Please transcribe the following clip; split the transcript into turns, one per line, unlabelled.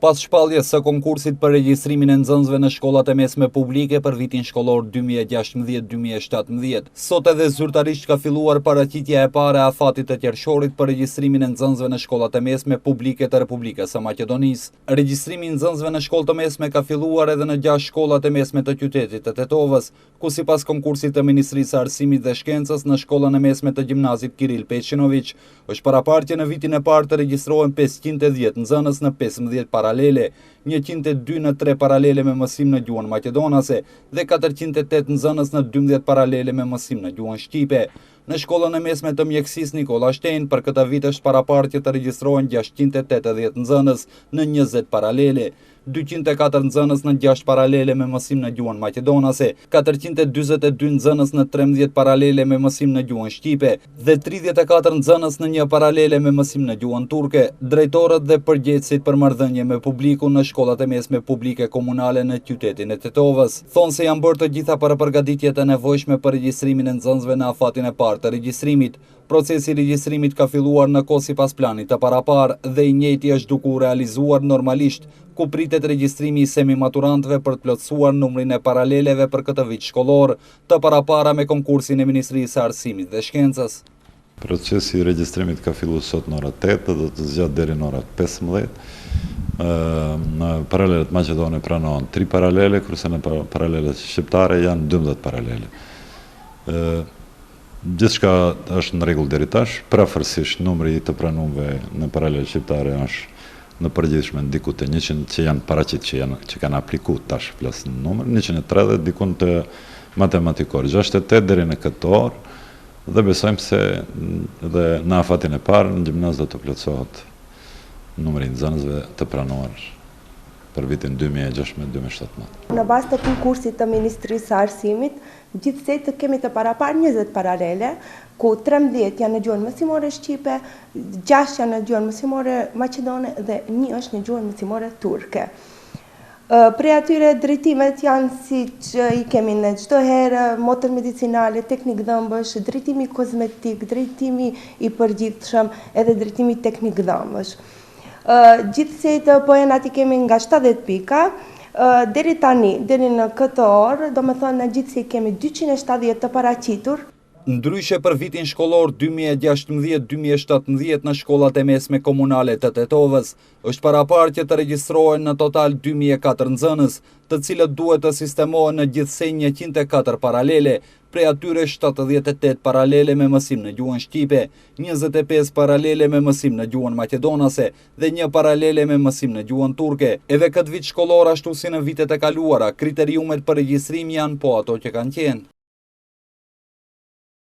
Pas shpalljes së konkursit për regjistrimin e nxënësve në shkollat e mesme publike për vitin shkollor 2016-2017, sot edhe zyrtarisht ka filluar paraqitja e parë e afatit të qershorit për regjistrimin e nxënësve në shkollat e mesme publike të Republikës së Maqedonisë. Regjistrimi i nxënësve në shkollë të mesme ka filluar edhe në gjashtë shkollat e mesme të qytetit të Tetovës, ku sipas konkursit të Ministrisë së Arsimit dhe Shkencës në shkollën e mesme të gjimnazit Kiril Peçinoviq, është paraparë që në vitin e parë të regjistrohen 510 nxënës në 15 paralele, 102 në 3 paralele me mësim në gjuhën maqedonase dhe 408 nxënës në 12 paralele me mësim në gjuhën shqipe. Në shkollën e mesme të mjekësisë Nikolla Shtejn për këtë vit është paraparë që të regjistrohen 680 nxënës në 20 paralele, 204 nxënës në 6 paralele me mësim në gjuhën maqedonase, 442 nxënës në 13 paralele me mësim në gjuhën shqipe dhe 34 nxënës në një paralele me mësim në gjuhën turke. Drejtorët dhe përgjegjësit për marrëdhënie me publikun në shkollat e mesme publike komunale në qytetin e Tetovës thonë se janë bërë të gjitha parapërgatitjet e nevojshme për regjistrimin e nxënësve në afatin e parë të regjistrimit. Procesi i regjistrimit ka filluar në kohë sipas planit të paraparë dhe i njëjti është duke u realizuar normalisht, ku pritet regjistrimi i semimaturantëve për të plotësuar numrin e paraleleve për këtë vit shkollor, të parapara me konkursin e Ministrisë së Arsimit dhe Shkencës.
Procesi i regjistrimit ka fillu sot në ora 8 dhe do të zgjatë deri në ora 15. Në paralelet maqedone pranohen 3 paralele, kurse në paralelet shqiptare janë 12 paralele. Gjithçka është në rregull deri tash, përafërsisht numri i të pranuarve në paralelet shqiptare është në përgjithshme diku te 100 që janë paraqit që janë që kanë apliku tash flas në numër 130 diku të matematikor 68 deri në këtë orë dhe besojmë se dhe në afatin e parë në gjimnaz do të plotësohet numri i nxënësve të pranuar për vitin 2016-2017.
Në bazë të konkursit të Ministrisë së Arsimit, gjithsej të kemi të paraparë 20 paralele, ku 13 janë në gjuhën mësimore shqipe, 6 janë në gjuhën mësimore maqedone dhe një është në gjuhën mësimore turke. Prej atyre drejtimet janë siç i kemi në çdo herë, motër medicinale, teknik dhëmbësh, drejtimi kozmetik, drejtimi i përgjithshëm edhe drejtimi teknik dhëmbësh. Gjithsej poenat i kemi nga 70 pika, deri tani, deri në këtë orë, domethënë në gjithsej kemi 270 të paraqitur.
Ndryshe për vitin shkollor 2016-2017 në shkollat e mesme komunale të Tetovës, është paraparë që të regjistrohen në total 2004 nxënës, të cilët duhet të sistemohen në gjithsej 104 paralele, prej atyre 78 paralele me mësim në gjuhën shqipe, 25 paralele me mësim në gjuhën maqedonase dhe një paralele me mësim në gjuhën turke. Edhe këtë vit shkollor ashtu si në vitet e kaluara, kriteriumet për regjistrim janë po ato që kanë qenë.